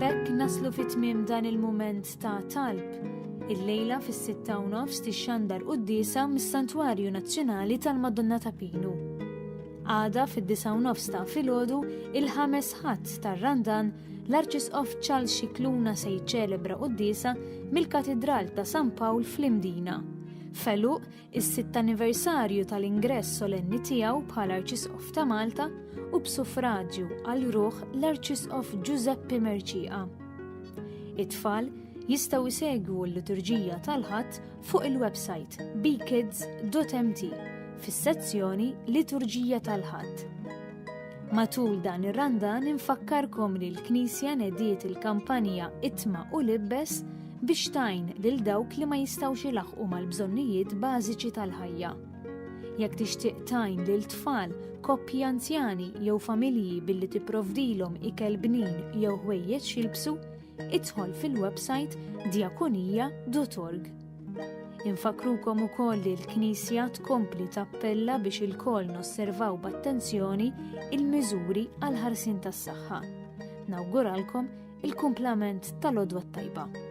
B'hekk naslu fi tmiem dan il-mument ta' talb. Illejla fis-sitta u nofs tixxandar quddiesa mis-Santwarju Nazzjonali tal-Madonna ta' Pinu. Għada fid-disgħa u nofs ta' filgħodu, il-ħames Ħadd tar-Randan, l-Arċisqof Charles Scicluna se jiċċelebra quddiesa mill-Katidral ta' San Pawl fl-Imdina. F'għeluq is-sitt anniversarju tal-ingress solenni tiegħu bħala Arċisqof ta' Malta u b'suffraġju għal ruħ l-Arċisqof Ġużeppi Mercieca. It-tfal jistgħu jsegwu l-liturġija tal-Ħadd fuq il-websajt bekids.mt fis-sezzjoni Liturġija tal-Ħadd. Matul dan ir-Randan infakkarkom li l-Knisja nediet il-kampanja Itma' u Libbes biex tgħin lil dawk li ma jistgħux ilaħħqu mal-bżonnijiet bażiċi tal-ħajja. Jekk tixtieq tgħin lil tfal, koppji anzjani jew familji billi tipprovdilhom ikel bnin jew ħwejjeġ x'jilbsu, idħol fil-websajt diakonia.org. Infakkrukom ukoll li l-Knisja tkompli tappella biex ilkoll nosservaw b'attenzjoni il-miżuri għall-ħarsien tas-saħħa. Nawguralkom il-kumplament tal-għodwa t-tajba.